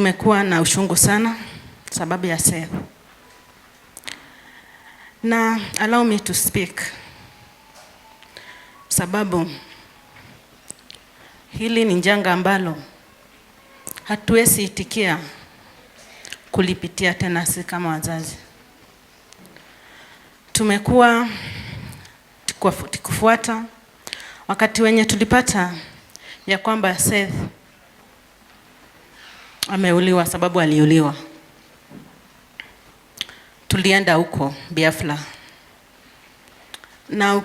Tumekuwa na uchungu sana sababu ya Seth. Na allow me to speak, sababu hili ni janga ambalo hatuwezi itikia kulipitia tena sisi kama wazazi. Tumekuwa tukifuata wakati wenye tulipata ya kwamba Seth ameuliwa, sababu aliuliwa. Tulienda huko Biafra, na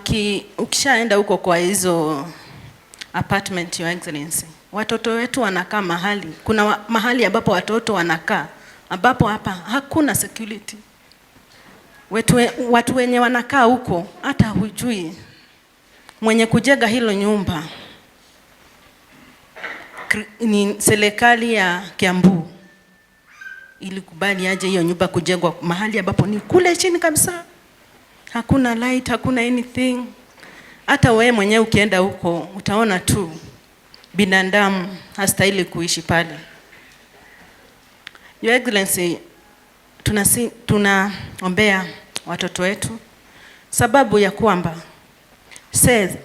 ukishaenda huko kwa hizo apartment, Your Excellency, watoto wetu wanakaa mahali, kuna mahali ambapo watoto wanakaa ambapo hapa hakuna security. Watu wenye wanakaa huko hata hujui mwenye kujenga hilo nyumba ni serikali ya Kiambu ilikubali aje hiyo nyumba kujengwa mahali ambapo ni kule chini kabisa, hakuna light, hakuna anything. Hata wewe mwenyewe ukienda huko utaona tu binadamu hastahili kuishi pale. Your Excellency, tunaombea watoto wetu sababu ya kwamba Seth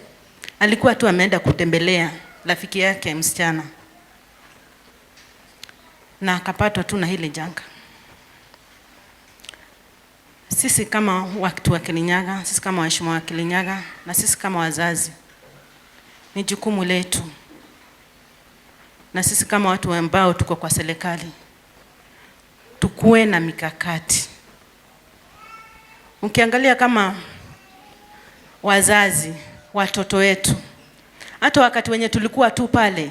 alikuwa tu ameenda kutembelea rafiki yake msichana na akapatwa tu na hili janga. Sisi kama watu wa Kirinyaga, sisi kama waheshimiwa wa Kirinyaga na sisi kama wazazi, ni jukumu letu, na sisi kama watu ambao tuko kwa serikali tukuwe na mikakati. Ukiangalia kama wazazi, watoto wetu, hata wakati wenye tulikuwa tu pale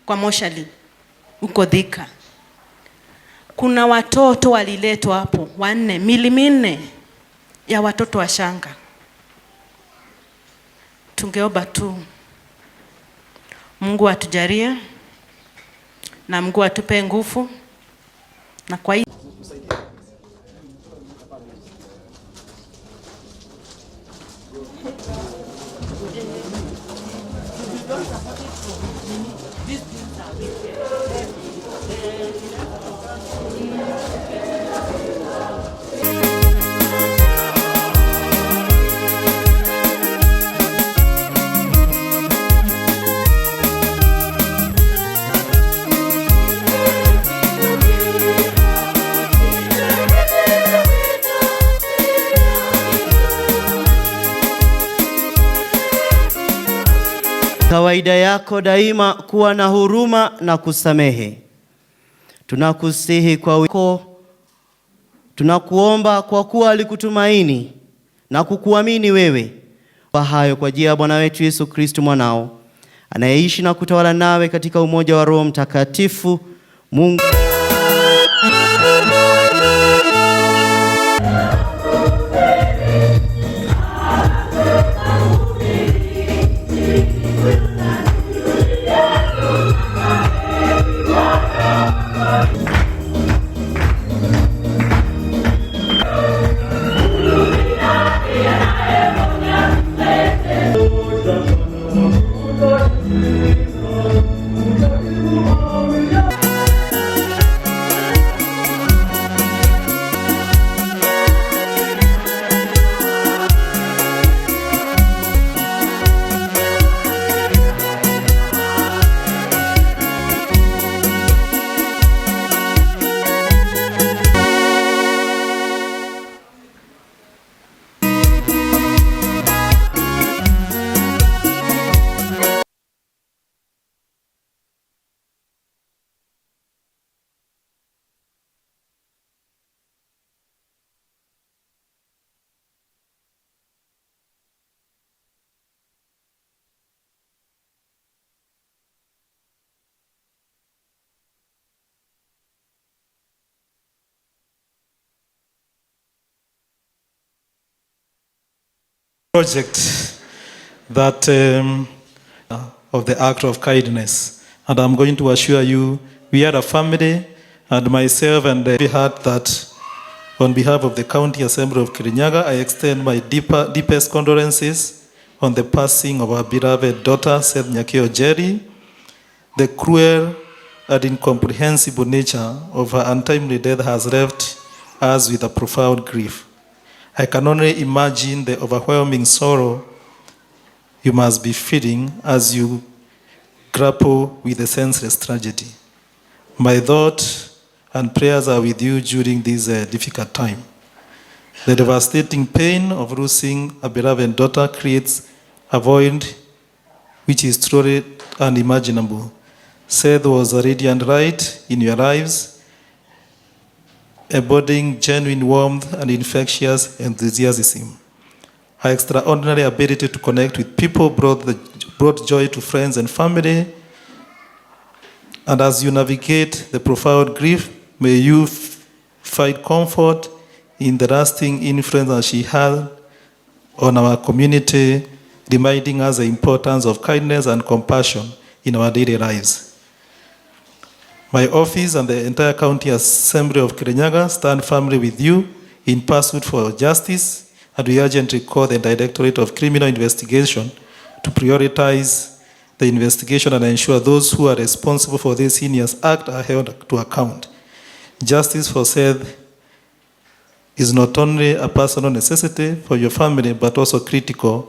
kwa moshali huko Thika, kuna watoto waliletwa hapo wanne, mili minne ya watoto wachanga. Tungeomba tu Mungu atujalie na Mungu atupe nguvu na kwa hii Kawaida yako daima kuwa na huruma na kusamehe. Tunakusihi kwa wiko, tunakuomba kwa kuwa alikutumaini na kukuamini wewe. Kwa hayo kwa njia ya Bwana wetu Yesu Kristo mwanao, anayeishi na kutawala nawe katika umoja wa Roho Mtakatifu, Mungu. Project that of the act of kindness. And I'm going to assure you, we are a family, and myself and the heart that on behalf of the County Assembly of Kirinyaga, I extend my deepest condolences on the passing of our beloved daughter, Seth Nyakio Jerry. The cruel and incomprehensible nature of her untimely death has left us with a profound grief. I can only imagine the overwhelming sorrow you must be feeling as you grapple with the senseless tragedy. My thought and prayers are with you during this difficult time. The devastating pain of losing a beloved daughter creates a void which is truly unimaginable. Seth was a radiant light in your lives, embodying genuine warmth and infectious enthusiasm. Her extraordinary ability to connect with people brought joy to friends and family. And as you navigate the profound grief, may you find comfort in the lasting influence that she had on our community, reminding us the importance of kindness and compassion in our daily lives. My office and the entire County Assembly of Kirinyaga stand firmly with you in pursuit for justice, and we urgently call the Directorate of Criminal Investigation to prioritize the investigation and ensure those who are responsible for this heinous act are held to account. Justice for Seth is not only a personal necessity for your family, but also critically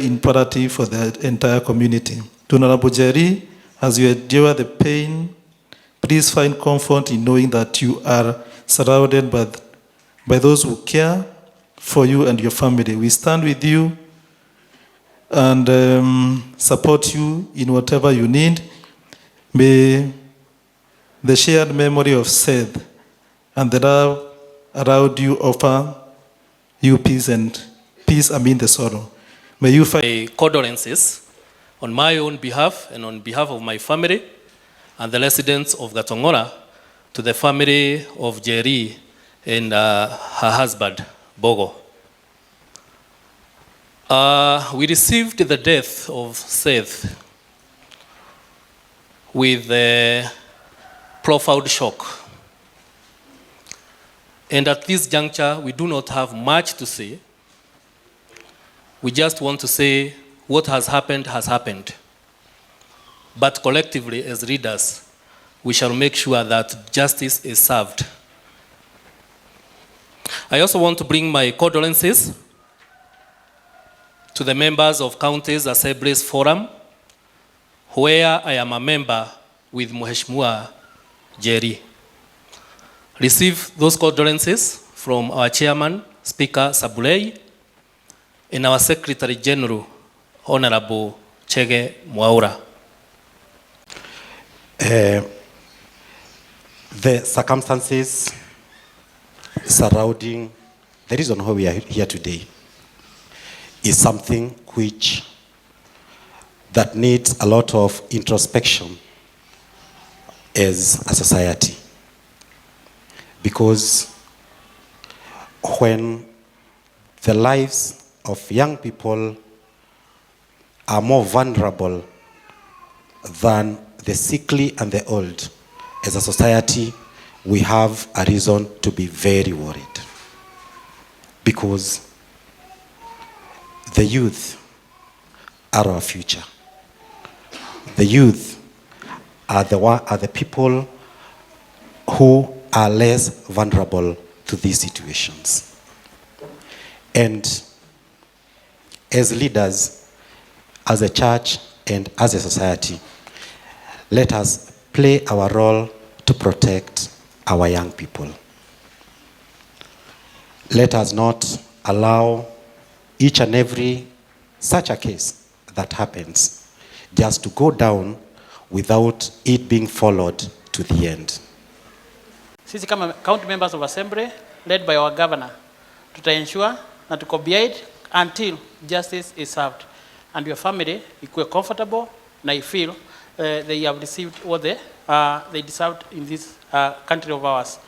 imperative for the entire community. To Honorable Jerry, as you endure the pain, please find comfort in knowing that you are surrounded by those who care for you and your family. We stand with you and support you in whatever you need. May the shared memory of Seth and the love around you offer you peace and peace amid the sorrow. May you find My condolences on my own behalf and on behalf of my family and the residents of Gatongora to the family of Jerry and her husband, Bogo. We received the death of Seth with a profound shock. And at this juncture, we do not have much to say. We just want to say what has happened has happened. But collectively, as leaders, we shall make sure that justice is served. I also want to bring my condolences to the members of Counties Assemblies Forum, where I am a member with Mheshimiwa Jerry. Receive those condolences from our chairman, Speaker Sabulei, and our Secretary General, Honorable Chege Mwaura. The circumstances surrounding the reason why we are here today is something which that needs a lot of introspection as a society. Because when the lives of young people are more vulnerable than the sickly and the old, as a society, we have a reason to be very worried. Because the youth are our future. The youth are the people who are less vulnerable to these situations. And as leaders, as a church, and as a society, let us play our role to protect our young people. Let us not allow each and every such a case that happens just to go down without it being followed to the end. Sisi kama county members of assembly led by our governor tuta ensure na tuko behind until justice is served and your family ikuwe comfortable na I feel they have received what they deserved in this country of ours.